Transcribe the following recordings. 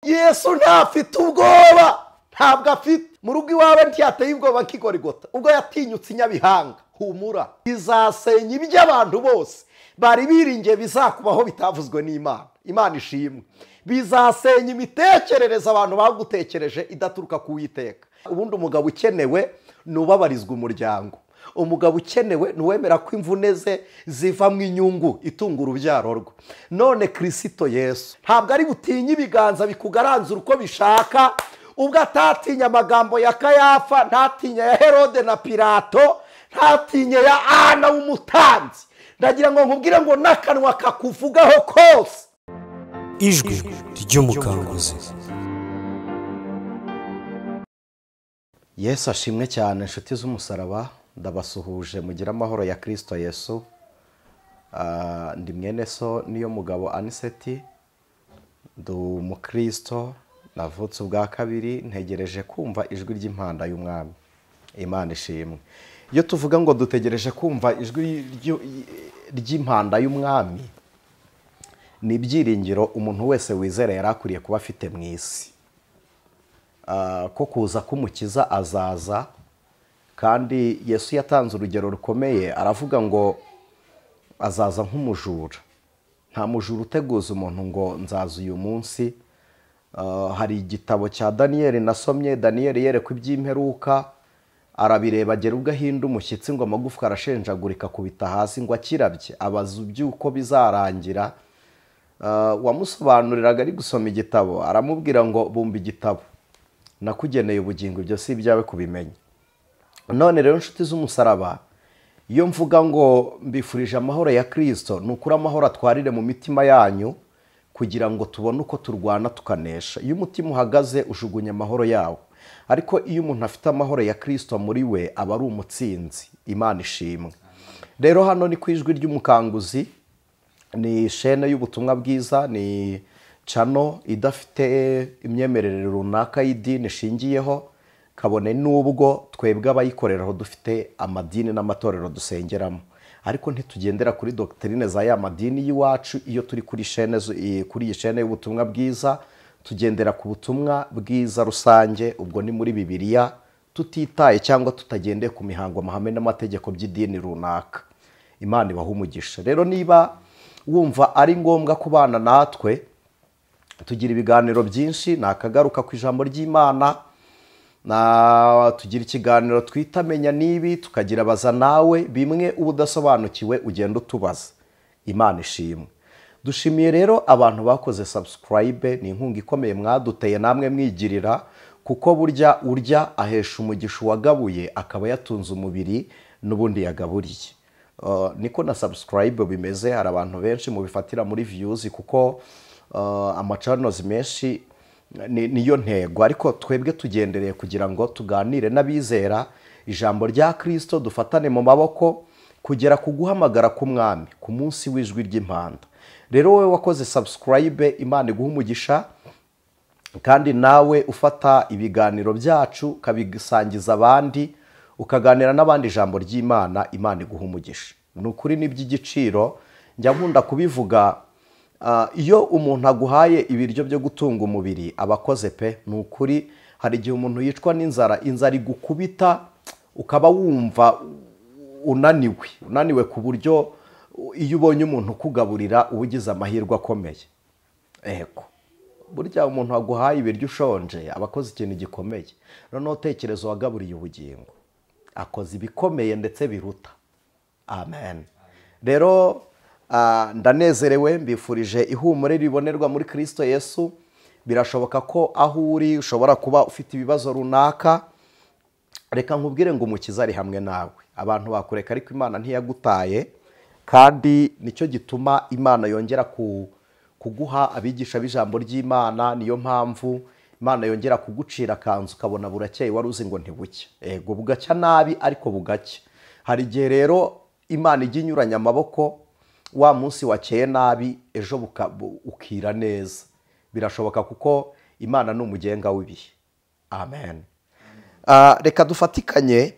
Yesu ntafite ubwoba, ntabwo afite. Mu rugo iwawe ntiyateye ubwoba nk'igorigota, ubwo yatinyutse inyabihanga. Humura, izasenya iby'abantu bose bari biringiye bizakubaho bitavuzwe n'Imana. Imana ishimwe. Bizasenya imitekerereze abantu bagutekereje idaturuka ku Uwiteka. Ubundi umugabo ukenewe ni ubabarizwa umuryango. Umugabo ukenewe ni uwemera ko imvune ze zivamo inyungu itunga urubyaro rwe. None Kristo Yesu ntabwo ari butinye ibiganza bikugaranzura uko bishaka, ubwo atatinya amagambo ya Kayafa, ntatinya ya Herode na Pilato, ntatinye ya Ana w'umutanzi. Ndagira ngo nkubwire ngo n'akanwa kakuvugaho kose. Ijwi ry'umukanguzi. Yesu ashimwe cyane, inshuti z'umusaraba, ndabasuhuje mugira amahoro ya Kristo Yesu. Ndi mwene so niyo mugabo Aniseti, ndi umukristo, navutse ubwa kabiri, ntegereje kumva ijwi ry'impanda y'umwami. Imana ishimwe. Iyo tuvuga ngo dutegereje kumva ijwi ry'impanda y'umwami, ni ibyiringiro umuntu wese wizera yari akwiriye kuba afite mu isi. Ko kuza k'umukiza azaza, kandi Yesu yatanze urugero rukomeye, aravuga ngo azaza nk'umujura. Nta mujura uteguza umuntu ngo nzaza uyu munsi. Hari igitabo cya Daniyeli nasomye, Daniyeli yerekwa iby'imperuka, arabireba agera ubwo ahinda umushyitsi ngo amagufwa arashenjagurika kubita hasi ngo akirabye, abaza iby'uko bizarangira. Wamusobanuriraga ari gusoma igitabo, aramubwira ngo bumba igitabo, nakugeneye ubugingo, ibyo si ibyawe kubimenya. None rero inshuti z'umusaraba, iyo mvuga ngo mbifurije amahoro ya Kristo, ni ukuri amahoro atwarire mu mitima yanyu kugira ngo tubone uko turwana tukanesha. Iyo umutima uhagaze ujugunya amahoro yawo, ariko iyo umuntu afite amahoro ya Kristo muri we aba ari umutsinzi. Imana ishimwe. Rero hano ni ku ijwi ry'umukanguzi, ni shene y'ubutumwa bwiza, ni cano idafite imyemerere runaka y'idini ishingiyeho, kabone n'ubwo twebwe abayikoreraho dufite amadini n'amatorero dusengeramo, ariko ntitugendera kuri doctrine za ya madini y'iwacu. Iyo turi kuri shene, kuri iyi shene y'ubutumwa bwiza, tugendera ku butumwa bwiza rusange, ubwo ni muri Bibiliya, tutitaye cyangwa tutagendeye ku mihango, amahame n'amategeko by'idini runaka. Imana ibaha umugisha. Rero niba wumva ari ngombwa kubana natwe, tugira ibiganiro byinshi, nakagaruka ku ijambo ry'Imana, na tugira ikiganiro twita menya nibi, tukagira baza nawe, bimwe uba udasobanukiwe ugenda utubaza. Imana ishimwe. Dushimiye rero abantu bakoze subscribe, ni inkunga ikomeye mwaduteye namwe mwigirira, kuko burya urya ahesha umugisha uwagabuye akaba yatunze umubiri n'ubundi yagaburiye. Niko na subscribe bimeze. Hari abantu benshi mubifatira muri views, kuko amachannels menshi niyo ntego, ariko twebwe tugendereye kugira ngo tuganire n'abizera ijambo rya Kristo, dufatane mu maboko kugera ku guhamagara k'umwami ku munsi w'ijwi ry'impanda. Rero wowe wakoze subscribe, Imana iguha umugisha, kandi nawe ufata ibiganiro byacu ukabisangiza abandi, ukaganira n'abandi ijambo ry'Imana, Imana iguha umugisha. Ni ukuri ni iby'igiciro, njya nkunda kubivuga. Iyo umuntu aguhaye ibiryo byo gutunga umubiri abakoze pe. Ni ukuri hari igihe umuntu yicwa n'inzara, inzara igukubita ukaba wumva unaniwe, unaniwe ku buryo iyo ubonye umuntu ukugaburira uba ugize amahirwe akomeye. Ego, burya umuntu aguhaye ibiryo ushonje abakoze ikintu gikomeye. Noneho tekereza uwagaburiye ubugingo, akoze ibikomeye ndetse biruta. Amen. Rero ndanezerewe, mbifurije ihumure ribonerwa muri Kristo Yesu. Birashoboka ko aho uri ushobora kuba ufite ibibazo runaka, reka nkubwire ngo umukiza ari hamwe nawe. Abantu bakureka ariko Imana ntiyagutaye, kandi nicyo gituma Imana yongera kuguha abigisha b'ijambo ry'Imana. Niyo mpamvu Imana yongera kugucira akanzu ukabona burakeye, wari uzi ngo ntibucye. Ego bugacya nabi ariko bugacya. Hari igihe rero Imana ijya inyuranya amaboko, wa munsi wakeye nabi ejo ukira neza. Birashoboka kuko Imana ni umugenga w'ibihe. Amen. Reka dufatikanye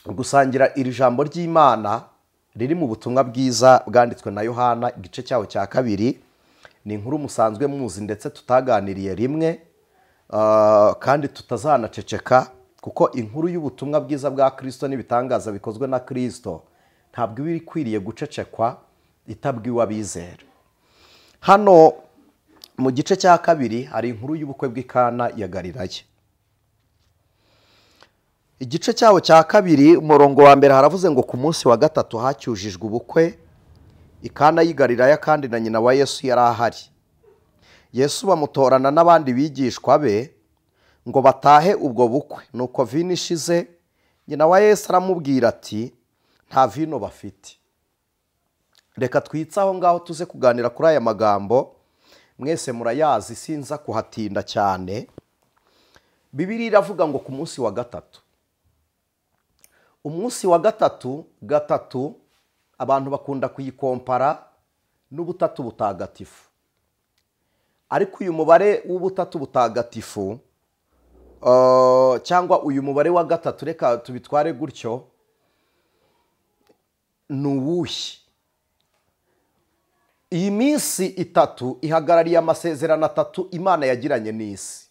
gusangira iri jambo ry'Imana riri mu butumwa bwiza bwanditswe na Yohana, igice cyaho cya 2, Ni inkuru musanzwe muzi ndetse tutaganiriye rimwe, kandi tutazanaceceka, kuko inkuru y'ubutumwa bwiza bwa Kristo n'ibitangaza bikozwe na Kristo ntabwo iba ikwiriye gucecekwa itabwiwe abizera. Hano mu gice cya kabiri hari inkuru y'ubukwe bw'Ikana ya Galilaya. Igice cyawo cya kabiri umurongo wa mbere haravuze ngo ku munsi wa gatatu hacyujijwe ubukwe Ikana y'i Galilaya, kandi na nyina wa Yesu yari ahari. Yesu bamutorana n'abandi bigishwa be ngo batahe ubwo bukwe. Nuko vino ishize, nyina wa Yesu aramubwira ati nta vino bafite. Reka twitse aho ngaho tuze kuganira kuri aya magambo, mwese murayazi sinza kuhatinda cyane. Bibiliya iravuga ngo ku munsi wa gatatu. Umunsi wa gatatu, gatatu abantu bakunda kuyikompara n'ubutatu butagatifu. Ariko uyu mubare w'ubutatu butagatifu cyangwa uyu mubare wa gatatu, reka tubitware gutyo, ni uwuhe? Iyi minsi itatu ihagarariye amasezerano atatu Imana yagiranye n'isi.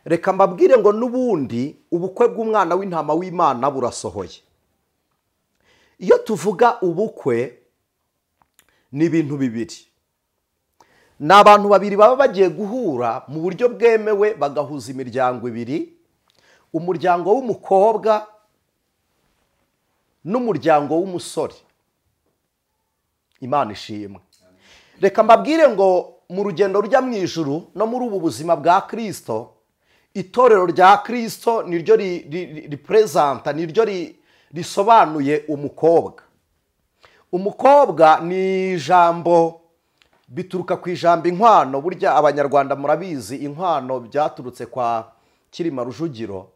Reka mbabwire ngo n'ubundi ubukwe bw'umwana w'intama w'Imana burasohoye. Iyo tuvuga ubukwe ni ibintu bibiri. Ni abantu babiri baba bagiye guhura mu buryo bwemewe, bagahuza imiryango ibiri, umuryango w'umukobwa n'umuryango w'umusore. Imana ishimwe. Reka mbabwire ngo mu rugendo rujya mu ijuru no muri ubu buzima bwa Kristo, itorero rya Kristo niryo ripresenta, niryo risobanuye umukobwa. Umukobwa ni ijambo bituruka ku ijambo inkwano. Burya abanyarwanda murabizi, inkwano byaturutse kwa Kirima Rujugiro.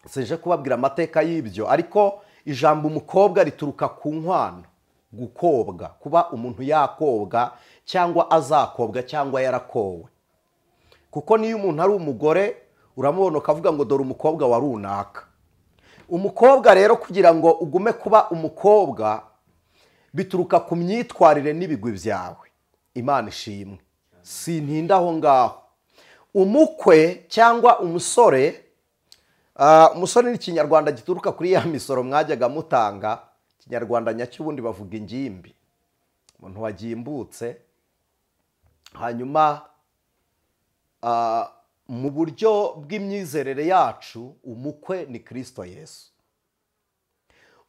Sinje kubabwira amateka y'ibyo, ariko ijambo umukobwa rituruka ku nkwano, gukobwa, kuba umuntu yakobwa cyangwa azakobwa cyangwa yarakowe. Kuko niyo umuntu ari umugore uramubona ukavuga ngo dore umukobwa wa runaka. Umukobwa rero kugira ngo ugume kuba umukobwa bituruka ku myitwarire n'ibigwi byawe. Imana ishimwe. Sintinda aho ngaho. Umukwe cyangwa umusore, umusore ni ikinyarwanda gituruka kuri ya misoro mwajyaga mutanga, ikinyarwanda nyacyo ubundi bavuga ingimbi, umuntu wagimbutse. Hanyuma mu buryo bw'imyizerere yacu umukwe ni Kristo Yesu.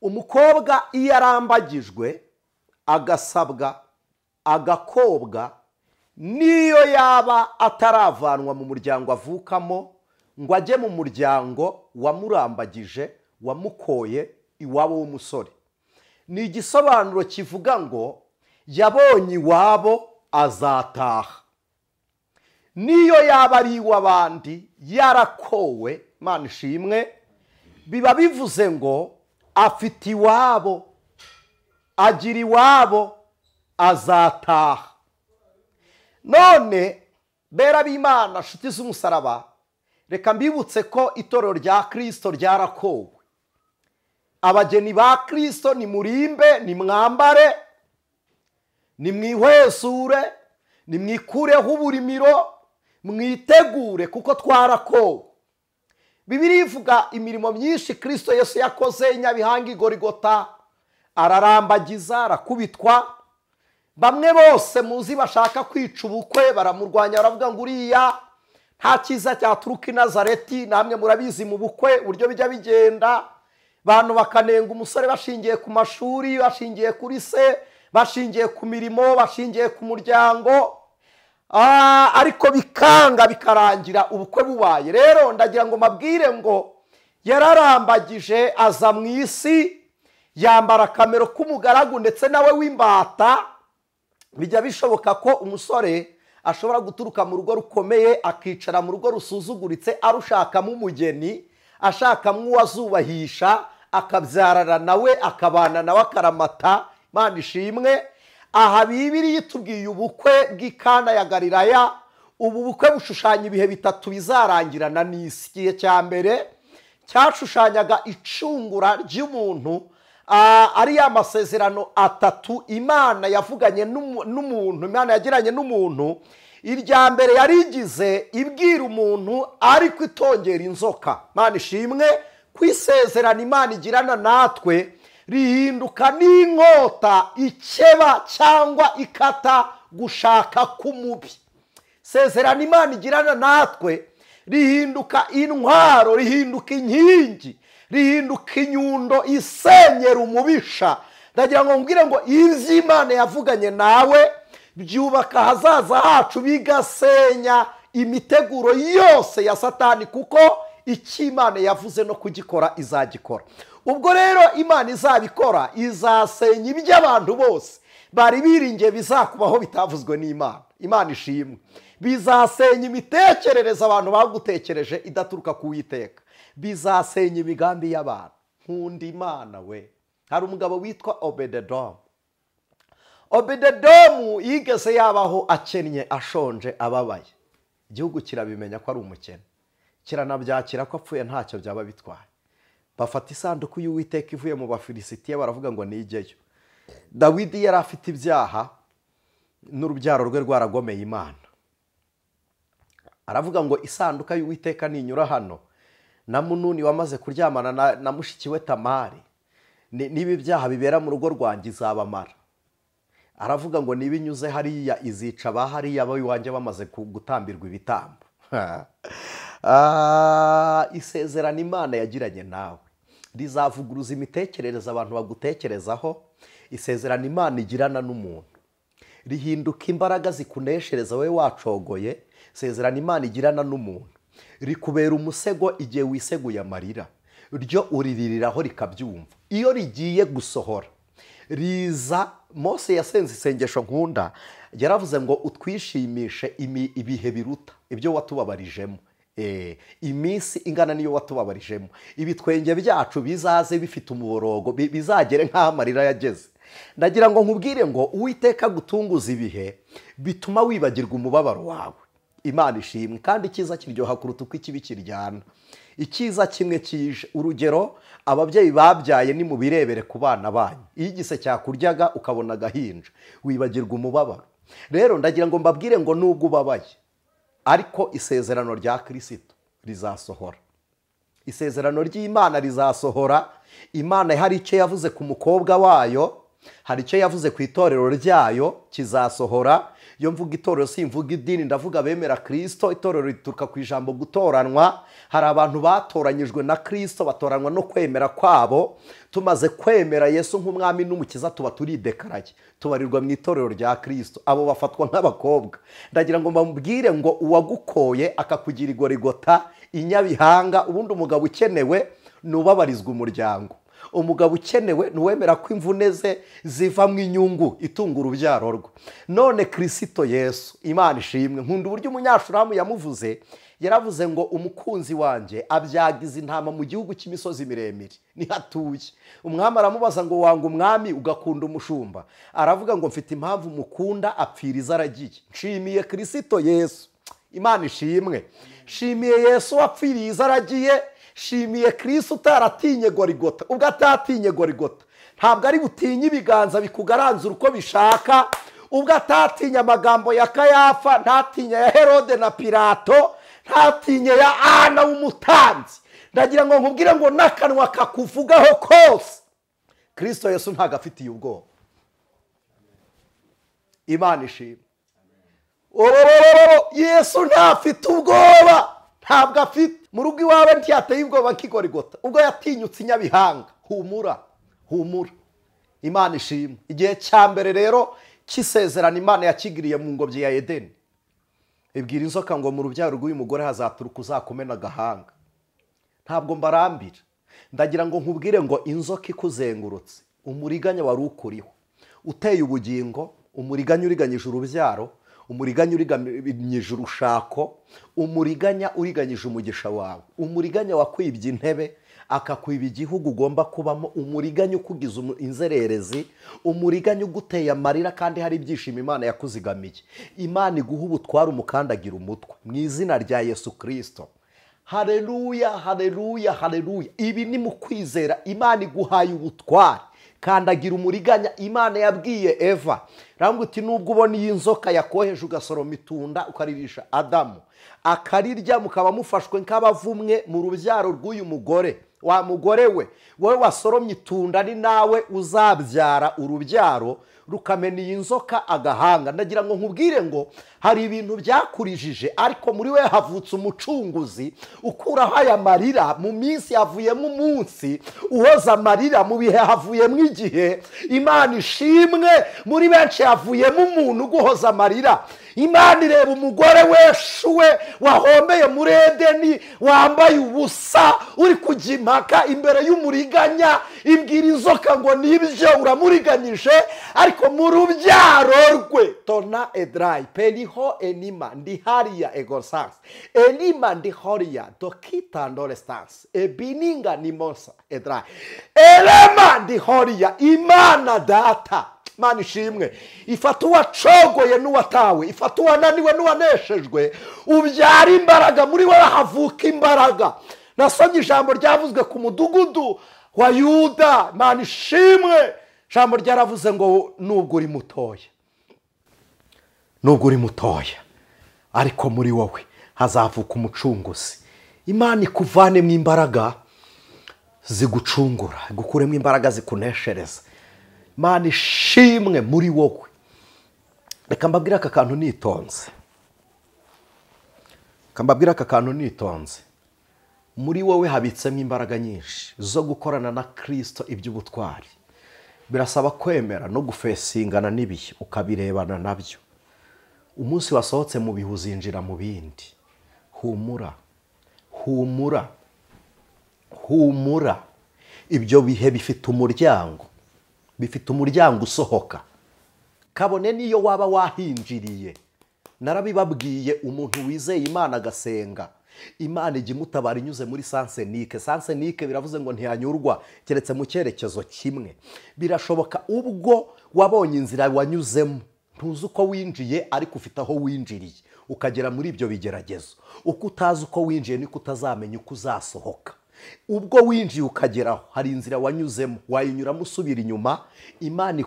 Umukobwa iyo arambagijwe agasabwa agakobwa, niyo yaba ataravanwa mu muryango avukamo ngo ajye mu muryango wamurambagije, wamukoye iwabo w'umusore, ni igisobanuro kivuga ngo yabonye iwabo azataha. Niyo yaba ari iw'abandi yarakowe, Imana ishimwe, biba bivuze ngo afite iwabo, agira iwabo, azataha. None bera b'Imana, nshuti z'umusaraba, reka mbibutse ko itorero rya Kristo ryarakowe. Abageni ba Kristo nimurimbe, nimwambare, nimwihwesure, nimwikureho uburimiro, mwitegure kuko twarakowe. Bibiliya ivuga imirimo myinshi Kristo Yesu yakoze i Nyabihanga i Gorigota, ararambagiza, arakubitwa. Bamwe bose muzi bashaka kwica ubukwe baramurwanya, baravuga ngo uriya nta cyiza cyaturuka i Nazareti. Namwe murabizi mu bukwe uburyo bijya bigenda, abantu bakanenga umusore bashingiye ku mashuri, bashingiye kuri se, bashingiye ku mirimo, bashingiye ku muryango, ariko bikanga bikarangira ubukwe bubaye. Rero ndagira ngo mabwire ngo yararambagije aza mu isi, yambara akamero k'umugaragu ndetse nawe w'imbata. Bijya bishoboka ko umusore ashobora guturuka mu rugo rukomeye akicara mu rugo rusuzuguritse, arushakamo umugeni, ashakamo uwazubahisha, akabyarana nawe, akabana nawe akaramata. Imana ishimwe. Aha Bibiliya itubwiye ubukwe bw'Ikana ya Galilaya. Ubu bukwe bushushanya ibihe bitatu bizarangirana n'isi. Igihe cya mbere cyashushanyaga icungura ry'umuntu Ari ya masezerano atatu Imana yavuganye n'umuntu, Imana yagiranye n'umuntu. Irya mbere yarigize ibwira umuntu ariko itongera inzoka. Imana ishimwe kwisezerana Imana igirana natwe rihinduka n'inkota ikeba cyangwa ikata gushaka k'umubi. Sezerana Imana igirana natwe rihinduka intwaro, rihinduka inkingi, rihinduka inyundo isenyera umubisha. Ndagira ngo mbwire ngo ibyo Imana yavuganye nawe byubaka ahazaza hacu, bigasenya imiteguro yose ya Satani, kuko icyo Imana yavuze no kugikora izagikora. Ubwo rero Imana izabikora, izasenya iby'abantu bose bari biringiye bizakubaho bitavuzwe n'Imana. Imana ishimwe. Bizasenya imitekerereze abantu bagutekereje idaturuka ku Uwiteka, bizasenya imigambi y'abantu. Nkunda Imana we. Hari umugabo witwa Obededomu. Obededomu yigeze yabaho akennye, ashonje, ababaye. Igihugu kirabimenya ko ari umukene, kiranabyakira ko apfuye ntacyo byaba bitwaye. Bafata isanduku y'Uwiteka ivuye mu Bafilisitiya baravuga ngo nijyeyo. Dawidi yari afite ibyaha n'urubyaro rwe rwaragomeye Imana. Aravuga ngo isanduka y'Uwiteka ninyura hano, na Mununi wamaze kuryamana na mushiki we Tamari, niba ibyaha bibera mu rugo rwanjye izabamara. Aravuga ngo niba inyuze hariya izica ba hariya iwanjye bamaze gutambirwa ibitambo. Isezerano Imana yagiranye nawe rizavuguruza imitekerereze abantu bagutekerezaho. Isezerano Imana igirana n'umuntu rihinduka imbaraga zikuneshereza wowe wacogoye. Isezerano Imana igirana n'umuntu rikubera umusego igihe wiseguye amarira, ryo uriririraho rikabyumva. Iyo rigiye gusohora riza. Mose yasenze isengesho nkunda, yaravuze ngo utwishimishe ibihe biruta ibyo watubabarijemo, iminsi ingana niyo watubabarijemo, ibitwenge byacu bizaze bifite umuborogo, bizagere nk'aho amarira yageze. Ndagira ngo nkubwire ngo Uwiteka gutunguza ibihe bituma wibagirwa umubabaro wawe. Imana ishimwe. Kandi icyiza kiryoha kuruta uko ikibi kiryana. Icyiza kimwe kije, urugero ababyeyi babyaye ni mubirebere ku bana banyu, iyo igise cyakuryaga ukabona agahinja wibagirwa umubabaro. Rero ndagira ngo mbabwire ngo nubwo ubabaye, ariko isezerano rya Kristo rizasohora. Isezerano ry'Imana rizasohora. Imana hari icyo yavuze ku mukobwa wayo, hari icyo yavuze ku itorero ryayo, kizasohora. Iyo mvuga itorero simvuga idini, ndavuga bemera Kristo. Itorero rituruka ku ijambo gutoranwa. Hari abantu batoranyijwe na Kristo, batoranwa no kwemera kwabo. Tumaze kwemera Yesu nk'umwami n'umukiza tuba turidekaraye, tubarirwa mu itorero rya Kristo. Abo bafatwa nk'abakobwa. Ndagira ngo mbabwire ngo uwagukoye akakugira igorigota inyabihanga, ubundi umugabo ukenewe nubabarizwa umuryango. Umugabo ukenewe nuwemera ko imvune ze zivamo inyungu itunga urubyaro rwe. None Kristo Yesu, Imana ishimwe. Nkunda uburyo umunyashuramu yamuvuze, yaravuze ngo umukunzi wanjye abyagiza intama mu gihugu cy'imisozi miremire nihatuye. Umwami aramubaza ngo wanga umwami ugakunda umushumba? Aravuga ngo mfite impamvu mukunda, apfiriza aragiye. Nshimiye Kristo Yesu, Imana ishimwe. Nshimiye Yesu wapfiriza aragiye. Shimiye Kristo utaratinye Gorigota. Ubwo atatinye Gorigota ntabwo ari butinye ibiganza bikugaranzura uko bishaka. Ubwo atatinye amagambo ya Kayafa, ntatinye ya Herode na Pilato, ntatinye ya Ana w'umutanzi. Ndagira ngo nkubwire ngo n'akanwa kakuvugaho kose, Kristo Yesu ntabwo afitiye ubwoba. Imana ishimwe. Yesu ntafite ubwoba, ntabwo afite. Mu rugo iwawe ntiyateye ubwoba nk'igorigota, ubwo yatinyutse inyabihanga. Humura, humura. Imana ishimwe. Igihe cya mbere rero cy'isezerano Imana yakigiriye mu ngobyi ya Edeni, ibwira inzoka ngo mu rubyaro rw'uyu mugore hazaturuka uzakumena agahanga. Ntabwo mbarambira, ndagira ngo nkubwire ngo inzoka ikuzengurutse, umuriganya wari ukuriho uteye ubugingo, umuriganya uriganyije urubyaro, umuriganya uriganyije urushako, umuriganya uriganyije umugisha wawe, umuriganya wakwibye intebe akakwiba igihugu ugomba kubamo, umuriganya ukugiza inzererezi, umuriganya uguteye amarira kandi hari ibyishimo Imana yakuzigamiye. Imana iguha ubutware umukandagira umutwe mu izina rya Yesu Kristo. Haleluya, haleluya, haleluya. Ibi ni mu kwizera. Imana iguhaye ubutware. Kandagira umuriganya. Imana yabwiye Eva, rambwira uti nubwo ubona iyi nzoka yakoheje ugasoroma itunda ukaririsha Adamu akarirya, mukaba mufashwe nk'abavumwe mu rubyaro rw'uyu mugore, wa mugore we, wowe wasoromye itunda ni nawe uzabyara urubyaro rukamena iyi nzoka agahanga. Ndagira ngo nkubwire ngo hari ibintu byakurijije, ariko muri we havutse umucunguzi ukuraho aya marira. Mu minsi havuyemo umunsi uhoza amarira, mu bihe havuyemo igihe. Imana ishimwe, muri benshi havuyemo umuntu uguhoza amarira. Imana ireba umugore weshuwe wahombeye muri Edeni, wambaye ubusa, uri kujya impaka imbere y'umuriganya, ibwira inzoka ngo nibyo uramuriganyije, ariko mu rubyaro rwe tona edrai periho enima ndiharia egosans enima ndihoria dokita ndolestans ebininga nimosa edrai elema ndihoria. Imana data, Imana ishimwe, ifata uwacogoye n'uwatawe, ifata uwananiwe n'uwaneshejwe, ubyara imbaraga, muri we havuka imbaraga. Nasomye ijambo ryavuzwe ku mudugudu wa Yuda. Imana ishimwe, ijambo ryaravuze ngo nubwo uri mutoya, nubwo uri mutoya, ariko muri wowe hazavuka umucunguzi. Imana ikuvanemo imbaraga zigucungura, igukuremo imbaraga zikuneshereza. Imana ishimwe muri wowe. Reka mbabwire aka kantu nitonze. Reka mbabwire aka kantu nitonze. Muri wowe habitsemo imbaraga nyinshi zo gukorana na Kristo iby'ubutwari. Birasaba kwemera no gufesingana n'ibihe, ukabirebana nabyo. Umunsi wasohotse mu bihe uzinjira mu bindi. Humura, humura, humura. Ibyo bihe bifite umuryango, bifite umuryango usohoka, kabone niyo waba wahinjiriye. Narabibabwiye, umuntu wizeye Imana agasenga, Imana ijya imutabara inyuze muri sansenike. Sansenike biravuze ngo ntiyanyurwa keretse mu cyerekezo kimwe. Birashoboka ubwo wabonye inzira wanyuzemo, ntuzi uko winjiye ariko ufite aho winjiriye, ukagera muri ibyo bigeragezo. Uko utazi uko winjiye niko utazamenya uko uzasohoka. Ubwo winjiye ukageraho, hari inzira wanyuzemo, wayinyuramo usubira inyuma. Imana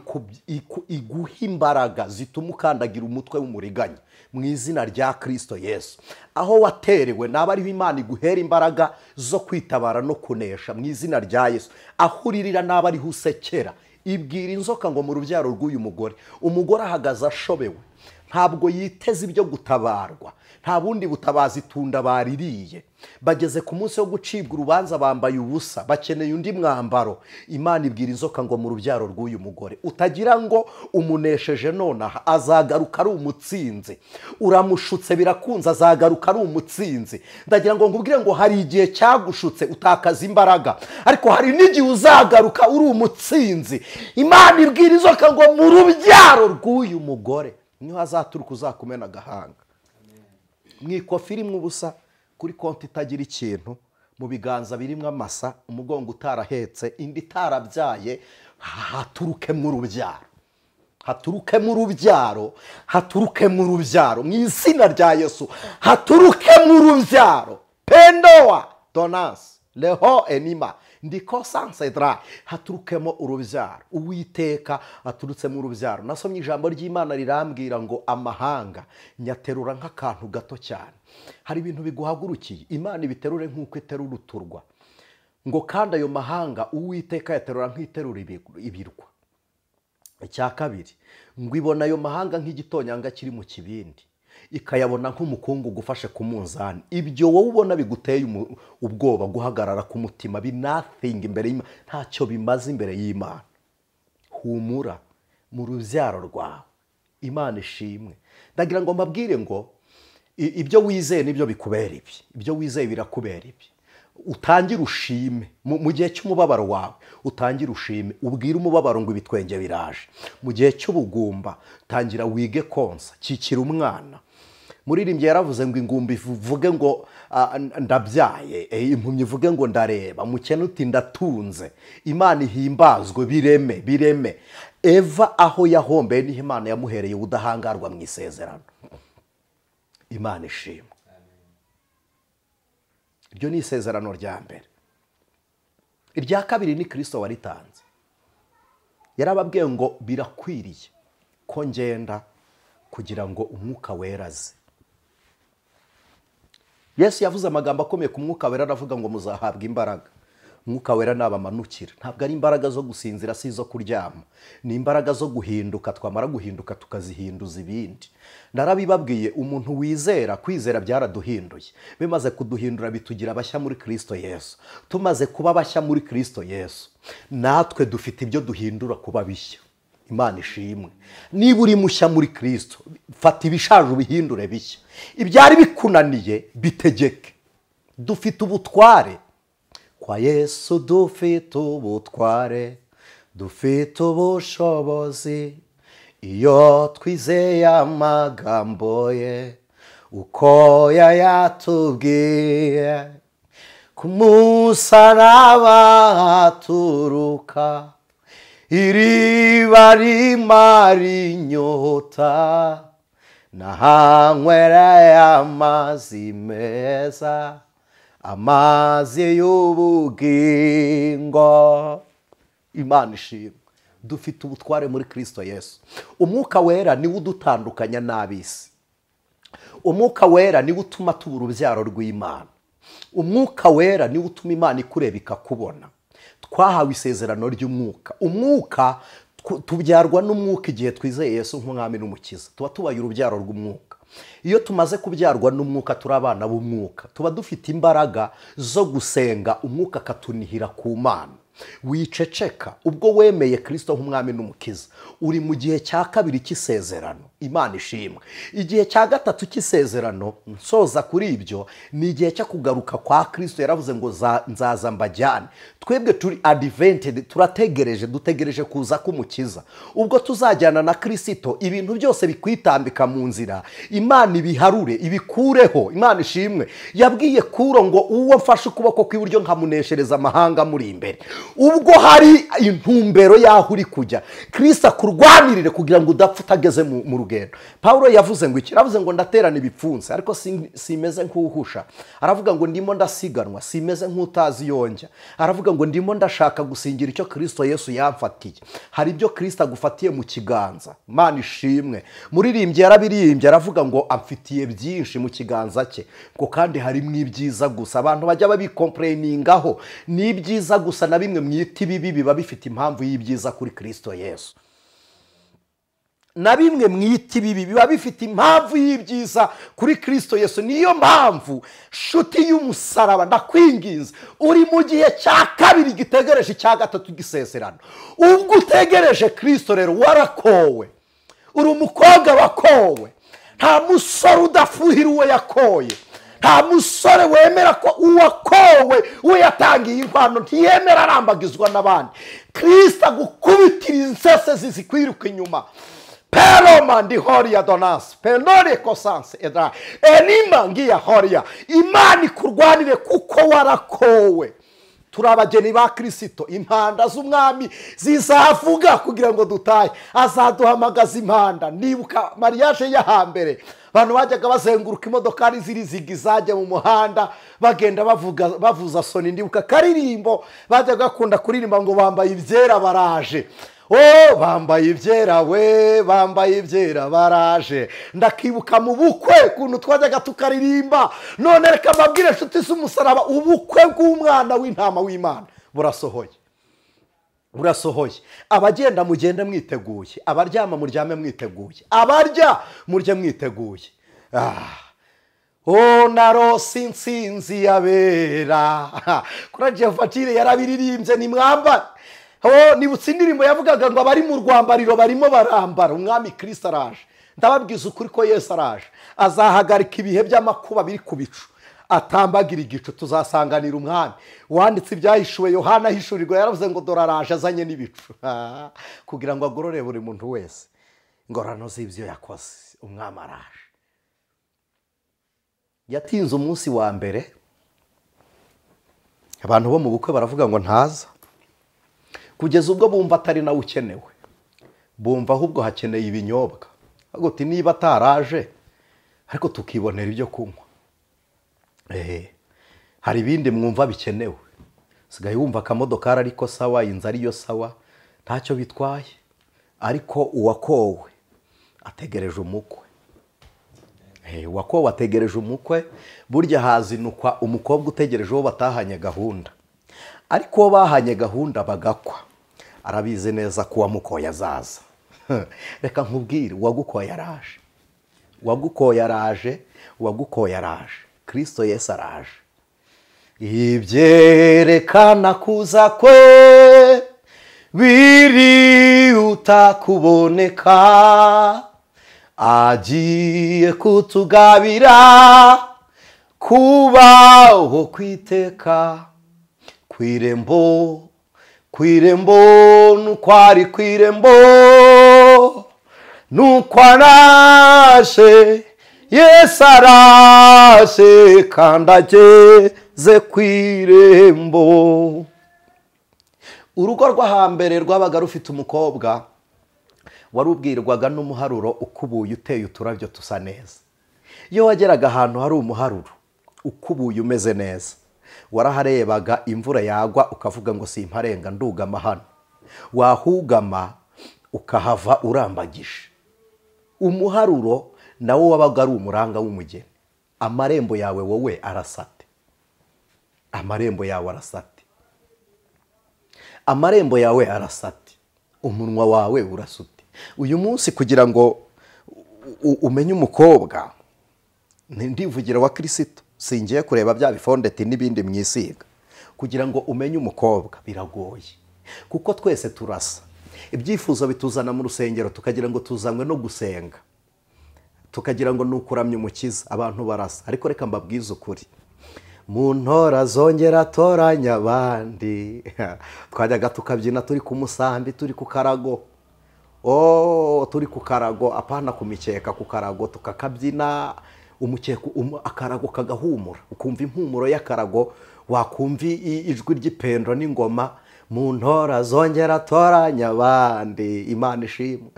iguha imbaraga zituma ukandagira umutwe w'umuriganya mu izina rya Kristo Yesu. Aho waterewe naba ariho Imana iguhera imbaraga zo kwitabara no kunesha mu izina rya Yesu. Aho uririra naba ariho usekera. Ibwira inzoka ngo mu rubyaro rw'uyu mugore. Umugore ahagaze ashobewe, ntabwo yiteze ibyo gutabarwa, nta bundi butabazi itunda baririye. Bageze ku munsi wo gucibwa urubanza bambaye ubusa, bakeneye undi mwambaro. Imana ibwira inzoka ngo mu rubyaro rw'uyu mugore, utagira ngo umunesheje nonaha azagaruka ari umutsinzi. Uramushutse birakunze, azagaruka ari umutsinzi. Ndagira ngo nkubwire ngo hari igihe cyagushutse utakaza imbaraga, ariko hari n'igihe uzagaruka uri umutsinzi. Imana ibwira inzoka ngo mu rubyaro rw'uyu mugore niho azaturuka uzakumena agahanga. Mu ikofi irimo ubusa, kuri konti itagira ikintu, mu biganza birimo amasa, umugongo utarahetse, indi itarabyaye, haturukemo urubyaro, haturukemo urubyaro, haturukemo urubyaro mu izina rya Yesu, haturukemo urubyaro. Pendoa donance leho enima ndiko sansedra, haturukemo urubyaro. Uwiteka aturutsemo urubyaro. Nasomye ijambo ry'Imana rirambwira ngo amahanga nyaterura nk'akantu gato cyane. Hari ibintu biguhagurukiye, Imana ibiterure nk'uko iterura uturwa. Ngo kandi ayo mahanga Uwiteka yaterura nk'iterura ibirwa. Icya kabiri, ngo ibona ayo mahanga nk'igitonyanga kiri mu kibindi, ikayabona nk'umukungu gufashe ku munzani. Ibyo wowe ubona biguteye ubwoba, guhagarara ku mutima, bi nothing imbere y'Imana, ntacyo bimaze imbere y'Imana. Humura mu rubyaro rwawe. Imana ishimwe. Ndagira ngo mbabwire ngo ibyo wizeye nibyo bikubera ibi, ibyo wizeye birakubera ibi. Utangire ushime mu gihe cy'umubabaro wawe, utangire ushime, ubwire umubabaro ngo ibitwenge biraje. Mu gihe cy'ubugumba tangira wige konsa, kikira umwana. Muririmbyi yaravuze ngo ingumba ivuge ngo ndabyaye, impumyi ivuge ngo ndareba, mukene uti ndatunze. Imana ihimbazwe, bireme bireme. Eva aho yahombeye niho Imana yamuhereye ubudahangarwa mu isezerano. Imana ishimwe. Iryo ni isezerano rya mbere. Irya kabiri ni Kristo waritanze. Yarababwiye ngo birakwiriye ko ngenda kugira ngo umwuka wera aze. Yesu yavuze amagambo akomeye ku mwuka wera, aravuga ngo muzahabwa imbaraga. Umwuka wera nabamanukira. Ntabwo ari imbaraga zo gusinzira, si izo kuryama, ni imbaraga zo guhinduka. Twamara guhinduka tukazihinduza ibindi. Narabibabwiye, umuntu wizera, kwizera byaraduhinduye. Bimaze kuduhindura bitugira bashya muri Kristo Yesu. Tumaze kuba bashya muri Kristo Yesu, natwe dufite ibyo duhindura kuba bishya. Imana ishimwe. Niba uri mushya muri Kristo, fata ibishaje ubihindure bishya. Ibyari bikunaniye bitegeke. Dufite ubutware kwa Yesu, dufite ubutware, dufite ubushobozi. Iyo twizeye amagambo ye uko yayatubwiye, ku musaraba haturuka iriba rimara inyota, nahanywereye amazi meza, amazi y'ubugingo. Imana ishimwe. Dufite ubutware muri Kristo Yesu. Umwuka wera niwe udutandukanya n'ab'isi. Umwuka wera niwe utuma tuba urubyaro rw'Imana. Umwuka wera niwe utuma Imana ikureba ikakubona. Twahawe isezerano ry'umwuka. Umwuka tubyarwa n'umwuka igihe twizeye Yesu nk'umwami n'umukiza. Tuba tubaye urubyaro rw'umwuka. Iyo tumaze kubyarwa n'umwuka turi abana b'umwuka. Tuba dufite imbaraga zo gusenga, umwuka akatunihira ku Mana. Wiceceka ubwo wemeye Kristo nk'umwami n'umukiza. Uri mu gihe cya kabiri cy'isezerano. Imana ishimwe. Igihe cya gatatu cy'isezerano, nsoza kuri ibyo, ni igihe cyo kugaruka kwa Kristo. Yaravuze ngo nzaza mbajyane. Twebwe turi advented, turategereje, dutegereje kuza k'umukiza. Ubwo tuzajyana na Kristo, ibintu byose bikwitambika mu nzira, Imana ibiharure, ibikureho. Imana ishimwe. Yabwiye Kuro ngo uwo mfashe ukuboko kw'iburyo nkamuneshereza amahanga muri imbere. Ubwo hari intumbero yaho uri kujya, Kristo akurwanirire kugira ngo udapfa utageze mu rugendo. Paulo yavuze ngo iki? Aravuze ngo ndaterana ibipfunsi ariko simeze nk'uhusha. Aravuga ngo ndimo ndasiganwa, simeze nk'utazi yonjya. Aravuga ngo ndimo ndashaka gusingira icyo Kristo Yesu yamfatiye. Hari ibyo Kristo agufatiye mu kiganza. Imana ishimwe. Muririmbyi yarabirimbye, aravuga ngo amfitiye byinshi mu kiganza cye, ngo kandi harimo ibyiza gusa. Abantu bajya babikomplainingaho, ni ibyiza gusa na bimwe mwita ibibi biba bifite impamvu y'ibyiza kuri Kristo Yesu. Na bimwe mwita ibibi biba bifite impamvu y'ibyiza kuri Kristo Yesu. Niyo mpamvu shuti y'umusaraba ndakwinginze, uri mu gihe cya kabiri gitegereje icya gatatu gisezerano. Ubwo utegereje Kristo rero warakowe, uri umukobwa wakowe. Nta musore udafuhira uwo yakoye. Nta musore wemera ko uwakowe we yatangiye inkwano ntiyemera arambagizwa n'abandi. Kristo agukubitira insese zizikwiruka inyuma. Peroma ndi horia donas, penore kosanse edra, enima ngiya horia. Imana ikurwanire kuko warakowe. Turi abageni ba Kristo, impanda z'umwami zizavuga kugira ngo dutahe. Azaduhamagaza impanda. Nibuka mariage ya hambere, abantu bajyaga bazenguruka imodokari ziri zigizajya mu muhanda bagenda bavuga bavuza soni. Ndibuka karirimbo bajyaga bakunda kuririmba ngo bambaye ibyera baraje. Oh, bambaye ibyera we, bambaye ibyera baraje. Ndakibuka mu bukwe kuntu twajyaga tukaririmba. None reka mbabwire inshuti z'umusaraba, ubukwe bw'umwana w'intama w'Imana burasohoye. Burasohoye. Abagenda mugende mwiteguye, abaryama muryame mwiteguye, abarya murye mwiteguye. Oh, narose intsinzi yabera. Kuri Jehova Jire yarabiririmbye, nimwambare. Oh, nibutse indirimbo yavugaga ngo abari mu rwambariro barimo barambara, umwami Kristo araje. Ndababwiza ukuri ko Yesu araje. Azahagarika ibihe by'amakuba biri ku bicu, atambagira igicu, tuzasanganira umwami. Wanditse ibyahishuwe Yohana ahishurirwa yaravuze ngo dore araje azanye n'ibicu, kugira ngo agorore buri muntu wese ingororano z'ibyo yakoze. Umwami araje. Yatinze umunsi wa mbere, abantu bo mu bukwe baravuga ngo ntaza, kugeza ubwo bumva atari nawe ukenewe, bumva ahubwo hakeneye ibinyobwa. Uti niba ataraje ariko tukibonera ibyo kunywa. Hari ibindi mwumva bikenewe. Sigaye wumva akamodokari ariko sawa, inzu ariyo sawa, Ntacyo bitwaye, ariko uwakowe ategereje umukwe. Uwakowe ategereje umukwe. Burya hazinukwa umukobwa utegereje uwo batahanye gahunda, ariko uwo bahanye gahunda bagakwa arabizi neza ko uwamukoye azaza. Reka nkubwire, uwagukoye araje, uwagukoye araje, uwagukoye araje. Kristo Yesu araje. Ibyerekana kuza kwe birihuta kuboneka, agiye kutugabira kubaho kwiteka. Kwirembo, kwirembo, nuko ari kwirembo, nuko araje, Yesu araje, kandi ageze kwirembo. Urugo rwo hambere rwabaga rufite umukobwa warubwirwaga n'umuharuro ukubuye uteye uturabyo tusa neza. Iyo wageraga ahantu hari umuharuro ukubuye umeze neza, waraharebaga imvura yagwa ukavuga ngo simparenga ndugama hano, wahugama ukahava urambagije. Umuharuro nawo wabaga ari umuranga w'umugeni. Amarembo yawe wowe arasate, amarembo yawe arasate, amarembo yawe arasate, umunwa wawe urasute. Uyu munsi kugira ngo umenye umukobwa, ndivugira wa Kristo, singiye kureba bya bifondeti n'ibindi mwisiga. Kugira ngo umenye umukobwa biragoye, kuko twese turasa. Ibyifuzo bituzana mu rusengero tukagira ngo tuzanywe no gusenga, tukagira ngo nukuramya umukiza. Abantu barasa, ariko reka mbabwize ukuri, mu ntora zongera toranya abandi. Twajyaga tukabyina turi ku musambi, turi ku karago, turi ku karago, apana ku mikeka, ku karago tukakabyina. Umukeka akarago kagahumura, ukumva impumuro y'akarago, wakumva ijwi ry'ipendo n'ingoma. Mu ntora zongera toranya abandi. Imana ishimwe.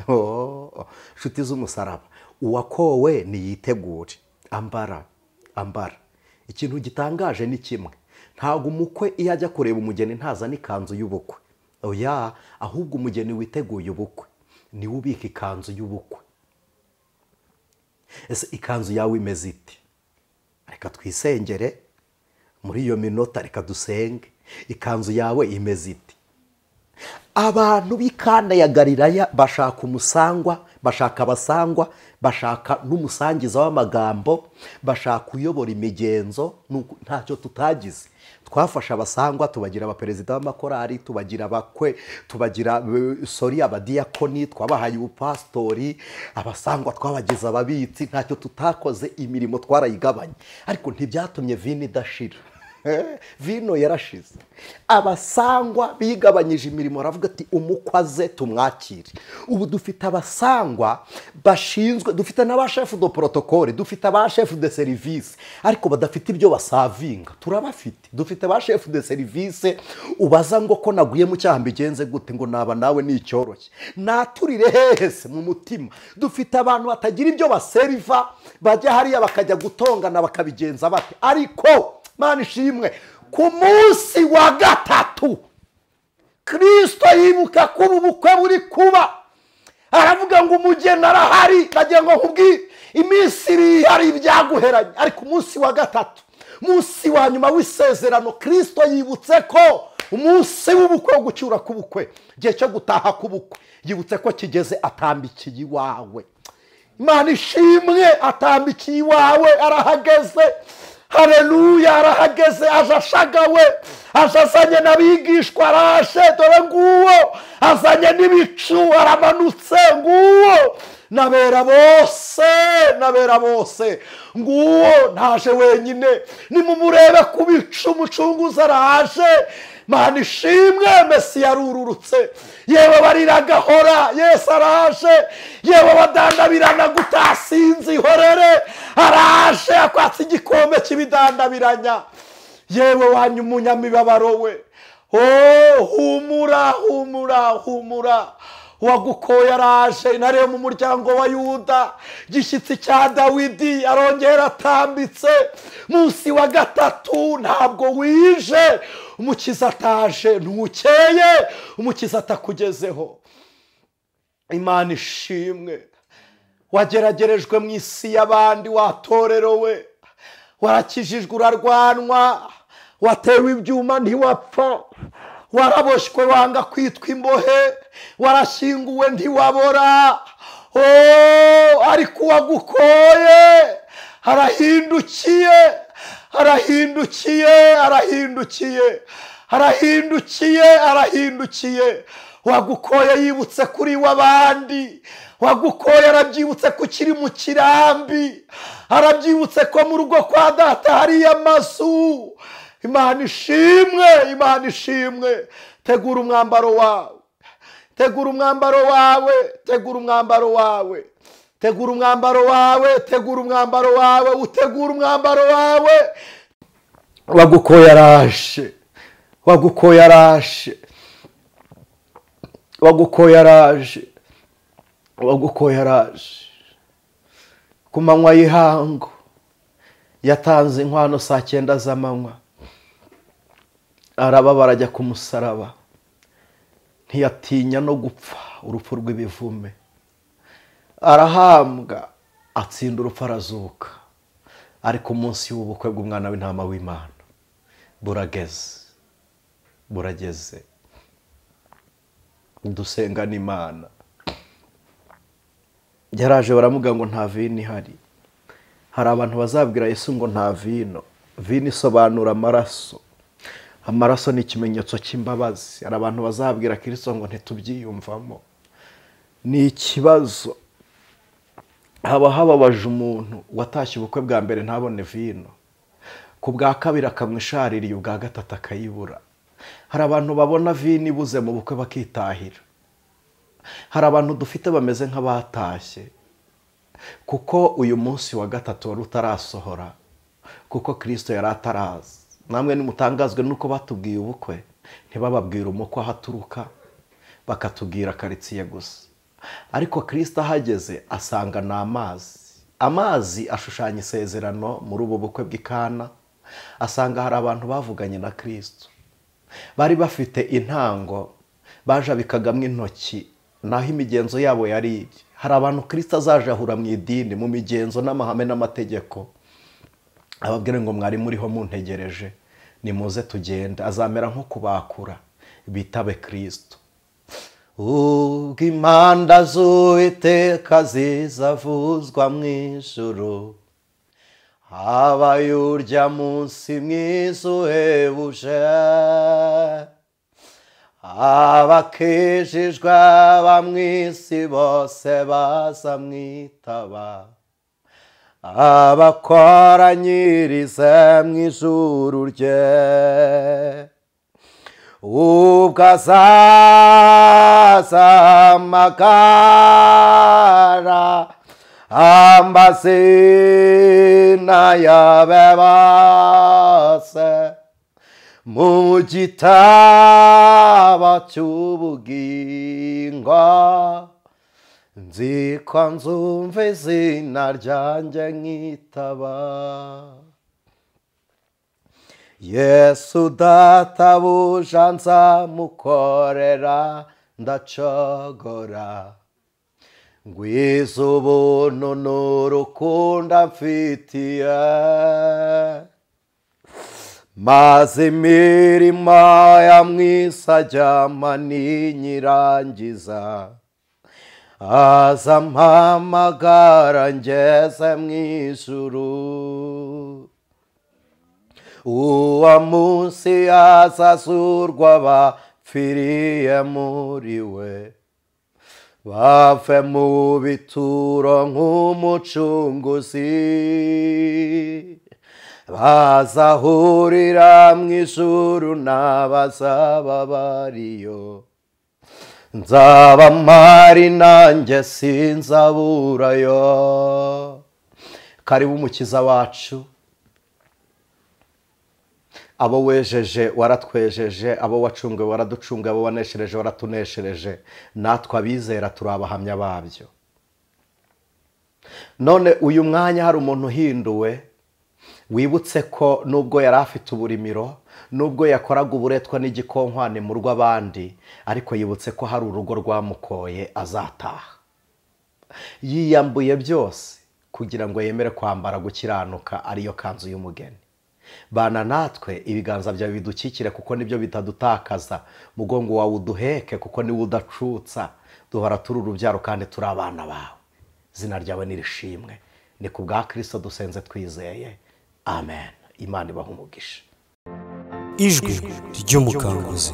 Nshuti z'umusaraba, uwakowe niyitegure, ambara, ambara. Ikintu gitangaje ni kimwe, ntabwo umukwe iyo ajya kureba umugeni ntazana ikanzu y'ubukwe. Oya, ahubwo umugeni witeguye ubukwe niwe ubika ikanzu y'ubukwe. Ese ikanzu yawe imeze ite? Reka twisengere muri iyo minota, reka dusenge. Ikanzu yawe imeze ite? Abantu b'Ikana ya Galilaya bashaka umusangwa, bashaka abasangwa, bashaka n'umusangiza w'amagambo, bashaka uyobora imigenzo. Ntacyo tutagize. Twafashe abasangwa tubagira abaperezida b'amakorari, tubagira abakwe, tubagira sori abadiyakoni, twabahaye ubupasitori, abasangwa twabagize ababitsi. Ntacyo tutakoze, imirimo twarayigabanye, ariko ntibyatumye vino idashira. Vino yarashize. Abasangwa bigabanyije imirimo, baravuga ati umukwaze tumwakire. Ubu dufite abasangwa bashinzwe, dufite n'abashefu de protocole, dufite abashefu de service, ariko badafite ibyo basavinga. Turabafite, dufite abashefu de service. Ubaza ngo ko naguye mu cyaha mbigenze gute, ngo naba nawe nicyoroshye, naturire hese mu mutima. Dufite abantu batagira ibyo baseriva, bajya hariya bakajya gutongana bakabigenza bate, ariko Mana ishimwe, ku munsi wa gatatu Kristo yibuka ko ubukwe buri kuba, aravuga ngo umugeni arahari. Nagira ngo nkubwire, iminsi ibiri hari ibyaguheranye, ariko umunsi wa gatatu, munsi wa nyuma w'isezerano, Kristo yibutse ko umunsi w'ubukwe wo gucyura k'ubukwe, igihe cyo gutaha k'ubukwe, yibutse ko kigeze, atambikiye iwawe. Imana ishimwe, atambikiye iwawe, arahageze. Haleluya, arahageze, aje ashagawe, aje azanye n'abigishwa, araje, dore nguwo azanye n'ibicu, aramanutse, nguwo nabera bose, nabera bose, nguwo ntaje wenyine, nimumurebe ku bicu, umucunguzi araje. Mana ishimwe, Mesiya arururutse. Yewe bariragahora, Yesu araje. Yewe badandabirana gutasinzi ihorere, araje akwatsa igikombe cy'ibidandabiranya. Yewe wanyu umunyamibabaro we, oh humura, humura, humura, Uwagukoye araje, intare yo mu muryango wa Yuda, gishyitsi cya Dawidi, arongera atambitse. Munsi wa gatatu ntabwo wije, umukiza ataje, ntukeye, umukiza atakugezeho. Imana ishimwe. Wageragerejwe mu isi y'abandi, watorerowe, warakijijwe urarwanwa, watewe ibyuma ntiwapfa, waraboshwe wanga kwitwa imbohe, warashyinguwe ntiwabora. Ariko uwagukoye arahindukiye, arahindukiye, arahindukiye, arahindukiye, arahindukiye. Wagukoye yibutse kuri w'abandi, wagukoye arabyibutse ko ukiri mu kirambi, arabyibutse ko mu rugo kwa data hari amazu. Imana ishimwe, Imana ishimwe. Tegura umwambaro wawe, tegura umwambaro wawe, tegura umwambaro wawe, tegura umwambaro wawe, tegura umwambaro wawe, utegura umwambaro wawe. Wagukoye araje, wagukoye araje, wagukoye araje, wagukoye araje. Ku manywa y'ihangu yatanze inkwano saa 9 z'amanywa, arababara ajya ku musaraba, ntiyatinya no gupfa urupfu rw'ibivume, arahambwa atsinda urupfu arazuka. Ariko umunsi w'ubukwe bw'umwana w'intama w'Imana burageze, burageze. Dusenga n'Imana. Yaraje baramuga ngo nta vino ihari. Hari abantu bazabwira Yesu ngo nta vino. Vino isobanura amaraso, amaraso ni ikimenyetso cy'imbabazi. Hari abantu bazabwira Kristo ngo ntitubyiyumvamo. Ni ikibazo. Haba hababaje umuntu watashye ubukwe bwa mbere ntabone vino, ku bwa kabiri akamwishaririye, ubwa gatatu akayibura. Hari abantu babona vino ibuze mu bukwe bakitahira. Hari abantu dufite bameze nk'abatashye, kuko uyu munsi wa gatatu wari utarasohora, kuko Kristo yari ataraza. Namwe nimutangazwe nuko batubwiye ubukwe, ntibababwira umukwe aho aturuka, bakatubwira karitsiye gusa. Ariko Kristo ahageze asanga ni amazi. Amazi ashushanya isezerano muri ubu bukwe bw'Ikana. Asanga hari abantu bavuganye na Kristo, bari bafite intango bajabikagamo intoki, naho imigenzo yabo yari. Hari abantu Kristo azajahura mu idini, mu migenzo n'amahame n'amategeko, ababwira ngo mwari muriho muntegereje, nimuze tugende. Azamera nko kubakura bitabe Kristo. Ubwo impanda z'Uwiteka zizavuzwa mu ijuru, habaye urya munsi mwiza uhebuje, abakijijwe aba mu isi bose bazamwitaba, abakoranyirize mu ijuru rye. Ubwo azaza amagara, amazina yabe bose mu gitabo cy'ubugingo, nzi ko nzumva izina ryanjye nkitaba. Yesu databuja nzamukorera ndacogora, ngwiza ubuntu n'urukundo amfitiye, maze imirimo ya mwisi ajyama ninyirangiza, aza mpamagara ngeze mu ijuru. Uwo munsi azazurwa abapfiriye muri we, bave mu bituro nk'umucunguzi, bazahurira mu ijuru n'abazaba bariyo, nzaba mpari nanjye sinzaburayo. Karibu umukiza wacu, Abo wejeje waratwejeje, abo wacunguye waraducunguye, abo waneshereje waratuneshereje, natwe abizera turi abahamya babyo. None uyu mwanya hari umuntu uhinduwe wibutse ko nubwo yari afite uburimiro, nubwo yakoraga uburetwa n'igikonkwane mu rw'abandi, ariko yibutse ko hari urugo rwamukoye azataha. Yiyambuye byose kugira ngo yemere kwambara gukiranuka ariyo kanzu y'umugeni. Bana natwe, ibiganza byawe bidukikire kuko nibyo bitadutakaza, mugongo wawe uduheke kuko niwe udacutsa. Duhora turi urubyaro kandi turi abana bawe. Izina ryawe nirishimwe. Ni ku bwa Kristo dusenze twizeye. Amen. Imana ibahe umugisha. Ijwi ry'umukanguzi.